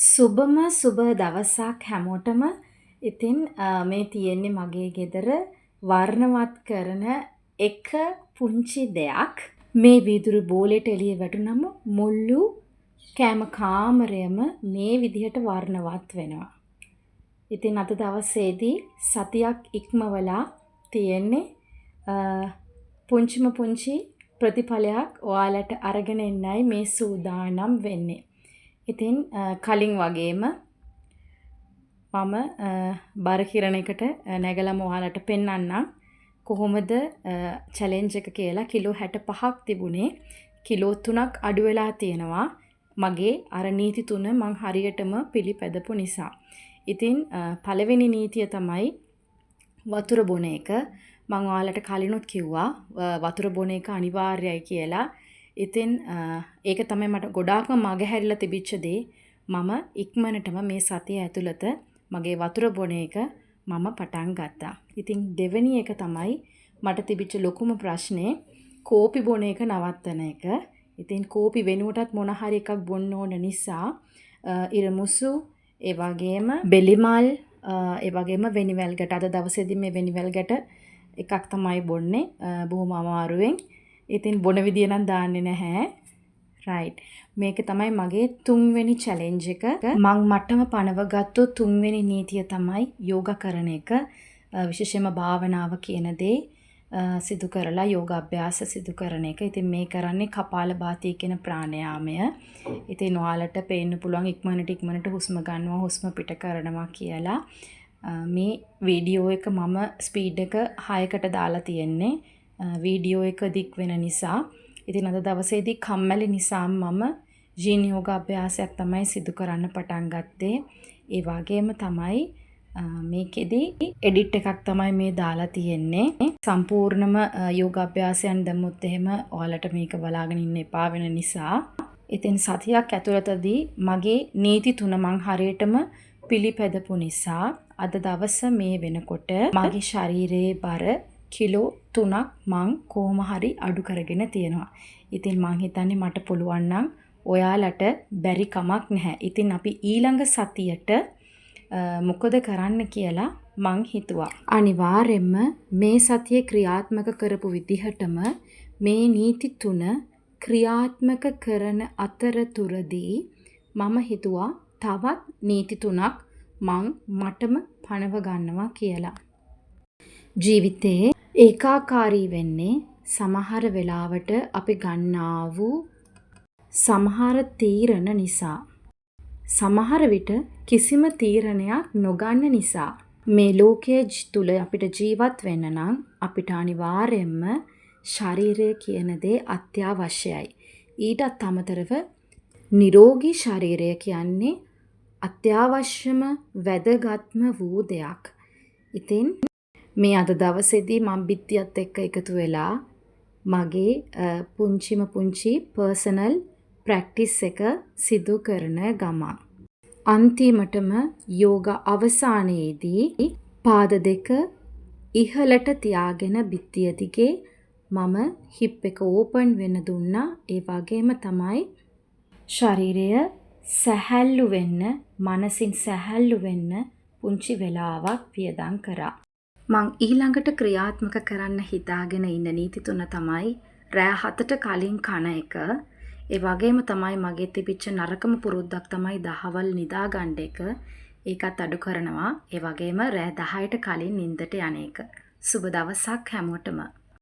සුබම සුබ දවසක් හැමෝටම. ඉතින් මේ තියෙන්නේ මගේ ගෙදර වර්ණවත් කරන එක පුංචි දෙයක්. මේ වීදුරු බෝලෙට එළිය වැටුනම මුළු කෑම කාමරයම මේ විදිහට වර්ණවත් වෙනවා. ඉතින් අද දවසේදී සතියක් ඉක්මවලා තියෙන්නේ පුංචිම පුංචි ප්‍රතිඵලයක් ඔයාලට අරගෙන එන්නයි මේ සූදානම් වෙන්නේ. ඉතින් කලින් වගේම මම බර කිරණ එකට නැගලම ඔයාලට පෙන්වන්නම් කොහොමද චැලෙන්ජ් එක කියලා. කිලෝ 65ක් තිබුණේ, කිලෝ 3ක් අඩු වෙලා තියෙනවා මගේ අර නීති තුන මං හරියටම පිළිපැදපු නිසා. ඉතින් පළවෙනි නීතිය තමයි වතුර බොන එක. මං ඔයාලට කලිනුත් කිව්වා වතුර බොන එක අනිවාර්යයි කියලා. ඉතින් ඒක තමයි මට ගොඩාක්ම මගහැරිලා තිබිච්ච දේ. මම ඉක්මනටම මේ සතිය ඇතුළත මගේ වතුර බොන එක මම පටන් ගත්තා. ඉතින් දෙවෙනි එක තමයි මට තිබිච්ච ලොකුම ප්‍රශ්නේ කෝපි බොන එක නවත්තන එක. ඉතින් කෝපි වෙනුවටත් මොන හරි එකක් බොන්න ඕන නිසා ඉරමුසු, ඒ වගේම බෙලිමල්, ඒ වගේම වෙනිවැල් ගැට. අද දවසේදී මේ වෙනිවැල් ගැට එකක් තමයි බොන්නේ බොහොම අමාරුවෙන්. ඉතින් බොන විදිය නම් දාන්නේ නැහැ. රයිට්. මේක තමයි මගේ තුන්වෙනි චැලෙන්ජ් එක. මං මටම පනවගත්තු තුන්වෙනි නීතිය තමයි යෝගා කරන එක. විශේෂයෙන්ම භාවනාව කියන දේ සිදු කරලා යෝග අභ්‍යාස සිදු කරන එක. ඉතින් මේ කරන්නේ කපාලභාති කියන ප්‍රාණයාමය. ඉතින් ඔයාලට පේන්න පුළුවන් ඉක්මනට ඉක්මනට හුස්ම ගන්නවා, හුස්ම පිට කරනවා කියලා. මේ වීඩියෝ එක මම ස්පීඩ් එක 6කට දාලා තියෙන්නේ. වීඩියෝ එක දික් වෙන නිසා. ඉතින් අද දවසේදී කම්මැලි නිසා මම ජීන් යෝග අභ්‍යාසයක් තමයි සිදු කරන්න පටන් ගත්තේ. ඒ වගේම තමයි මේකෙදි එඩිට් එකක් තමයි මේ දාලා තියෙන්නේ. සම්පූර්ණම යෝග අභ්‍යාසයන් දැම්මොත් එහෙම ඔයාලට මේක බලාගෙන ඉන්න එපා වෙන නිසා. ඉතින් සතියක් ඇතුළතදී මගේ නීති තුන මං හරියටම පිළිපැදපු නිසා අද දවස මේ වෙනකොට මගේ ශරීරයේ බර කිලෝ 3ක් මං කොහොම හරි අඩු කරගෙන තියෙනවා. ඉතින් මං හිතන්නේ මට පුළුවන් නම් ඔයාලට බැරි කමක් නැහැ. ඉතින් අපි ඊළඟ සතියට මොකද කරන්න කියලා මං හිතුවා. අනිවාර්යෙන්ම මේ සතියේ ක්‍රියාත්මක කරපු විදිහටම මේ නීති තුන ක්‍රියාත්මක කරන අතරතුරදී මම හිතුවා තවත් නීති තුනක් මං මටම පනව ගන්නවා කියලා. ජීවිතේ ඒකාකාරී වෙන්නේ සමහර වෙලාවට අපි ගන්නා වූ සමහර තීරණ නිසා. සමහර විට කිසිම තීරණයක් නොගන්න නිසා. මේ ලෝකය තුල අපිට ජීවත් වෙන්න නම් අපිට අනිවාර්යයෙන්ම ශරීරය කියන දේ අත්‍යවශ්‍යයි. ඊටත් අමතරව නිරෝගී ශරීරය කියන්නේ අත්‍යවශ්‍යම වැදගත්ම වූ දෙයක්. ඉතින් මේ අද දවසේදී මං බිත්තියත් එක්ක එකතු වෙලා මගේ පුංචිම පුංචි පර්සනල් ප්‍රැක්ටිස් එක සිදු කරන ගමන්. අන්තිමටම යෝග අවසානයේදී පාද දෙක ඉහළට තියාගෙන බිත්තිය දිගේ මම හිප් එක ඕපන් වෙන්න දුන්නා. ඒ වගේම තමයි ශරීරය සැහැල්ලු වෙන්න, මනසින් සැහැල්ලු වෙන්න පුංචි වෙලාවක් වියදම් කරා. මං ඊළඟට ක්‍රියාත්මක කරන්න හිතාගෙන ඉන්න නීති තුන තමයි රෑ 7ට කලින් කන එක. ඒ වගේම තමයි මගේ තිබිච්ච නරකම පුරුද්දක් තමයි දහවල් නිදා ගන්න එක. ඒකත් අඩු කරනවා. ඒ වගේම රෑ 10ට කලින් නින්දට යන එක. සුබ දවසක් හැමෝටම.